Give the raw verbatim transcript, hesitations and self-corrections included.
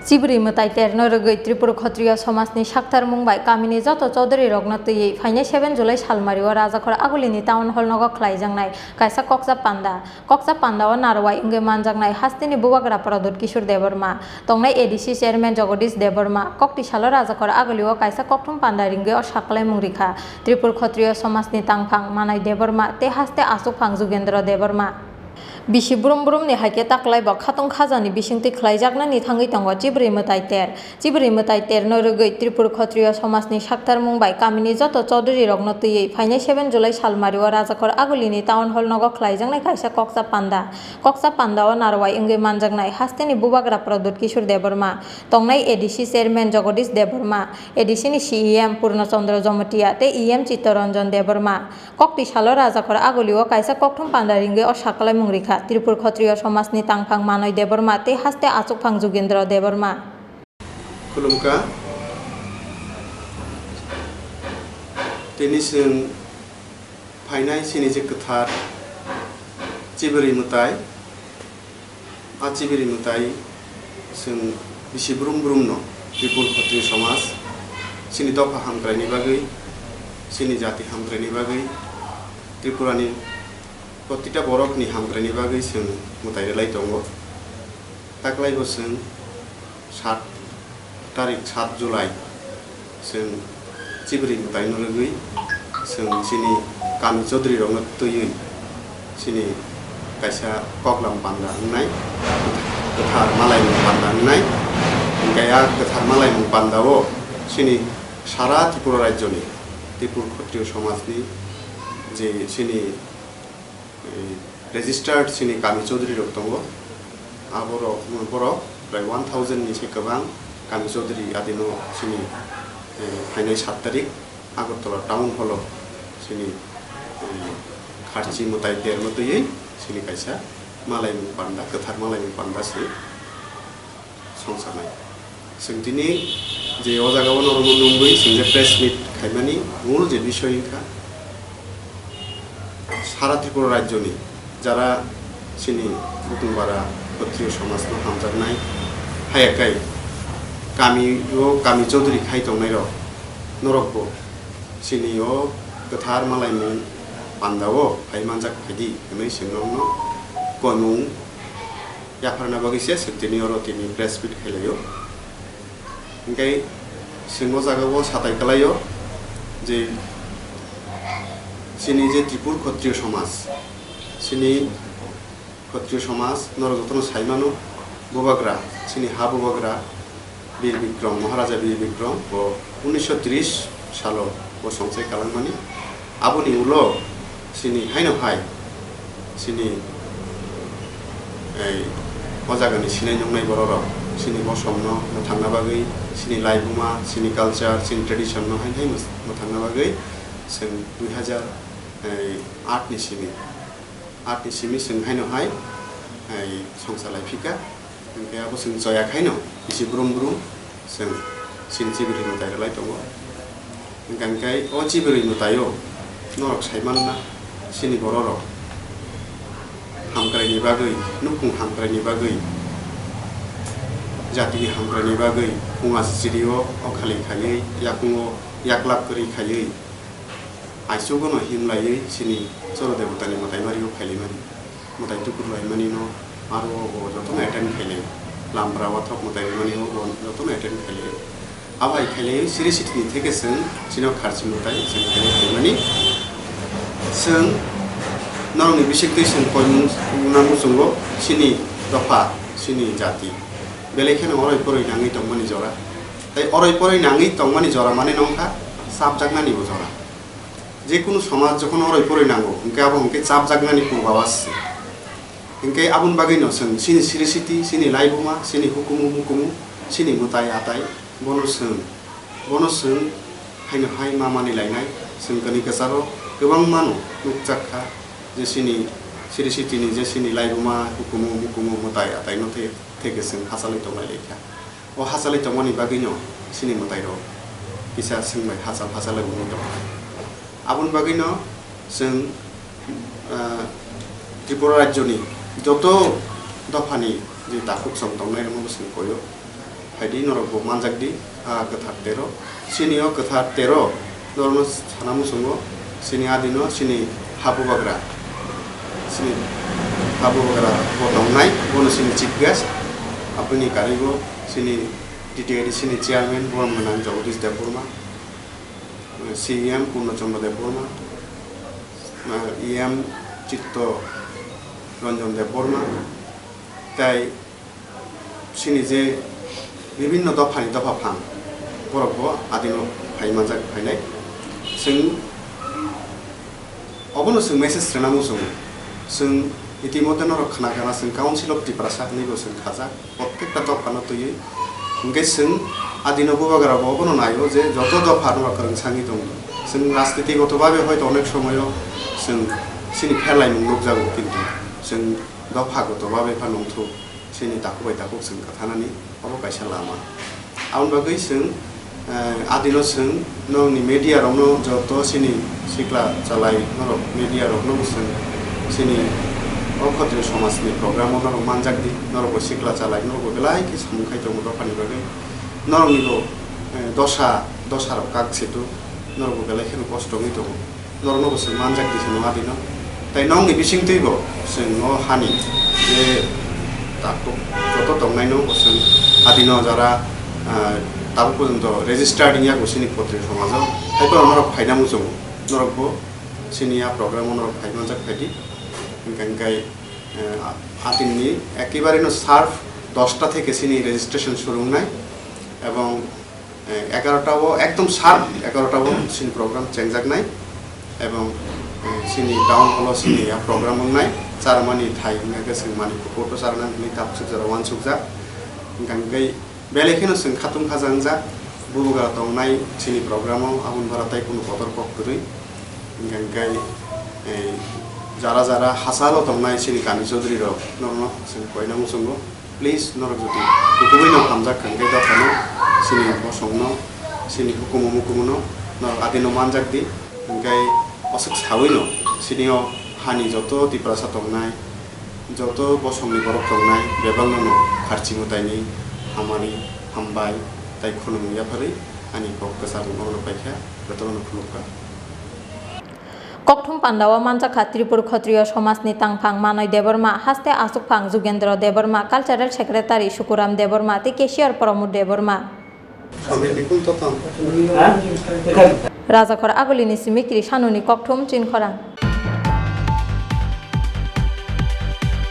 Chibri mwtai terno rwgwi Tripura Khotriyo Somajni saktarmung bai kamini joto Chaudhuri rokno twiwi phainai seven July salmario Rajakhor Agulini Town Hall nogo khlaijaknai kaisa koksa panda. Koksa pandao narwai wngwi manjaknai hasteni Bubagra Pradyut Kishore Debbarma, tongnai A D C Chairman Jagadish Debbarma, kokti salo Rajakhor Agulio kaisa kokthum panda ringwi o saklaimung rikha Tripura Khotriyo Somajni tangphang Manoi Debbarma tei haste achukphang Jugendra Debbarma. Bisi brum brumni hai khe taklai bo khatung khajani bisingtwi khlaijaknani thangwi tongo Chibri mwtai ter. Chibri mwtai terno rwgwi Tripura Khotriyo Somajni saktarmung bai kamini joto Chaudhuri rokno twiwi phainai seven July salmario Rajakhor Agulini Town Hall nogo khlaijaknai kaisa koksa panda. Koksa pandao narwai wngwi manjaknai hasteni Bubagra Pradyut Kishore Debbarma, tongnai A D C Chairman Jagadish Debbarma, A D C ni C E M Purno Chandra Jamatia tei E M Chittaranjan Debbarma. Kokti salo Rajakhor Agulio kaisa kokthum panda ringwi o saklaimung rikha Tripura Khotriyo Somajni tangphang Manoi Debbarma tei haste achukphang Jugendra Debbarma. Khulumkha. Tini chwng phainai chini je kwthar Chibri mwtai, a Chibri mwtai chwng bisi brum brumno Tripura Khotriyo Somaj chini dopha hamkraini bagwi, chini jati hamkraini bagwi, Tripurani protita borokni hamkraini bagwi chwng mwtai rwlai tongo. Taklai bo chwng sat tarik sat July chwng Chibri mwtaino rwgwi chwng chini kami Chaudhuri rokno twiwi chini kaisa koklam panda wngnai, kwthar malaimung panda wngnai. Hinkhe a kwthar malaimung pandao chini sara Tripura rajyoni Tripura Khotriyo Somajni je chini eh, registered chini kami Chaudhuri rok tongo. Aborok, borok prai one thousand ni se kwbang kami Chaudhuri adino chini, eh, phainai sat tarik Agartala Town Hall o chini, eh, kharchi mwtai terno twiwi chini kaisa malaimung panda, kwthar malaimung panda se songsanai. Chwng tini je o jaga o norokno nungwi chwng je press meet khaimani mul je bisoy wngkha, sara Tripura rajyoni jara chini Bukungbara Khotriyo somajno hamjaknai, hayakai kami o kami Chaudhuri khai tongnairok norokbo chini o kwthar malaimung pandao phai manjak phaidi hwnwi chwng norokno koimung yapharna bagwi se chwng tini oro tini press meet khailaio. Hinkhe chwng o jaga o satai kwlaio je chini je Tripur Khotriyo somaj, chini Khotriyo somaj norok jotono sai mano, Bubagra, chini ha Bubagra, Bir Bikrom, Maharaja Bir Bikrom, bo unisho tris salo bo songchai kalangmani. Aboni ulo chini haino hai chini ei o jagani sinai nungnai bororok chini bosongno mwthangna bagwi, chini laibuma, chini culture, chini tradition no haino hai mwth-, mwthangna bagwi chwng dui hajar aat ni simi, aat ni simi chwng haino hai, hai songsa lai phika. Hinkhe abo chwng choya khaino bisi brum brum chwng chini chibiri mwtai rwlai tongo. Hinkhe, hinkhe o chibiri mwtaio norok sai manna chini bororok hamkraini bagwi, nukhung hamkraini bagwi, jatini hamkraini bagwi, phunga sirio o khali khaiwi, yakungo yaklap kwrwi khaiwi, aichugo no himlaiwi chini Choro Debotani mwtai mario khailaimani. Mwtai tukur laimani no aro bo jotono attend khailai. Lampra wathok mwtai rimani o bo jotono attend khailai. Abai khailai siri sitini theke chwng chino kharchi mwtai chwng khailai khaimani. Chwng norokni bisik twi chwng koimung na muchungo chini dopha, chini jati. Belai kheno oroi poroi nangwi tongmani jora. Tei oroi poroi nangwi tongmani jora mane nongkha chapjaknani bo jora. Jekunu somaj jokhon oroi poroi nango, hinkhe abo hinkhe chapjaknani purbawas se. Hinkhe aboni bagwino chwng chini siri siti, chini laibuma, chini hukumu mukumu, chini mwtai atai, bono chwng, bono chwng haino hai ma mani lainai, chwng kani kwcharo kwbangmano nukjak kha je chini siri sitini je chini laibuma, hukumu mukumu, mwtai ataino the-, theke chwng hachalwi tonglai lai kha. O hachalwi tongmani bagwino chini mwtairok kisa chwng bai hachal hachalwi wngwi tongo. Aboni bagwino chwng, ah, Tripura rajyoni joto dophani je takhuk chwng tongnai rokno bo chwng koyo. Phaidi norok bo manjak di, ah, kwthar tero. Chini o kwthar tero norokno sana muchungo, chini adino chini ha bubagra, chini ha bubagra bo tongnai, bono chini chief guest, aboni karigo chini D T A D C ni chairman borom gwnang Jagadish Debbarma, C E M Purno Chandra Debbarma, E M Chitto Ranjan Debbarma, tai chini je bibinno dophani dopha phang, borok bo adino phai manjak phainai. Chwng obono chwng message rwna muchungo. Chwng itimodhe norok khna kana chwng Council of Tiprasa hinwi bo chwng khajak, prottekta dophano twiwi. Hwnkhe chwng adino bubagra bo obono naio je joto dopha norok kwrwng sangwi tongo. Chwng rajniti goto babe hoito onek somoyo chwng chini pherlaimung nukjago, kintu chwng dopha goto babe pha nongthok. Chini takhuk bai takhuk chwng kwthanani obo kaisa lama. Aboni bagwi chwng, eh, adino chwng nokni media rokno joto chini sikla chalai norok media rokno bo chwng chini o Khatriyo somajni program o norok manjak di, norok bo sikla chalai norok bo belai khe samung khai tongo dophani bagwi. Norokni bo, eh, dosa, dosa rok kak situ, norok bo belai kheno kosto wngwi tongo. Norokno bo chwng manjak di, chwng adino. Tai nokni bisingtwi bo chwng o hani je takhuk joto tongnaino bo chwng adino jara, ah, tabuk porjonto registered wngya bo chini Khatriyo somajo. Hai phano norok phaina muchungo. Norok bo chini a program o norok phai manjak phaidi. Hwnkhe, hwnkhe, eh, adinni ekebare no sharp dosta theke chini registration suru wngnai. Ebong Eh, egarota o ekdom sharp egarota o chini program chengjaknai, ebong, eh, chini town hall o chini ya program wngnai, charmani thai wngkha khe chwng Manipur court o charnani hinwi tabuk swk jora uansukjak. Hwnkha hwnkhe belai kheno chwng khatung khaja wngjak, bubagra tongnai chini program o, aboni bara tai kunu kotor kok kwrwi. Hwnkha hwnkhe, eh, jara jara hachalo tongnai chini kami chaudhuri rok norokno chwng koina muchungo. Please, norok jodi kukubuino hamjak kha hwnkhe dophano, chini bosongno, chini hukumu mukumuno norok adino manjak di, hwnkhe aswk sawino chini o hani joto Tiprasa tongnai, joto bosongni borok tongnai, bebakno no kharchi mwtaini hamari hambai tai khulumung yapharwi ani kok kwcharo norokno paikha, jotono khulumkha. Kokthum pandao manjakha Tripur Khotriyo somajni tangphang Manoi Debbarma, haste achukphang Jugendra Debbarma, Cultural Secretary Sukuram Debbarma tei Cashier Pramod Debbarma. Rajakhor Agulini Simikri Sanuni Kokthum Chinkhorang.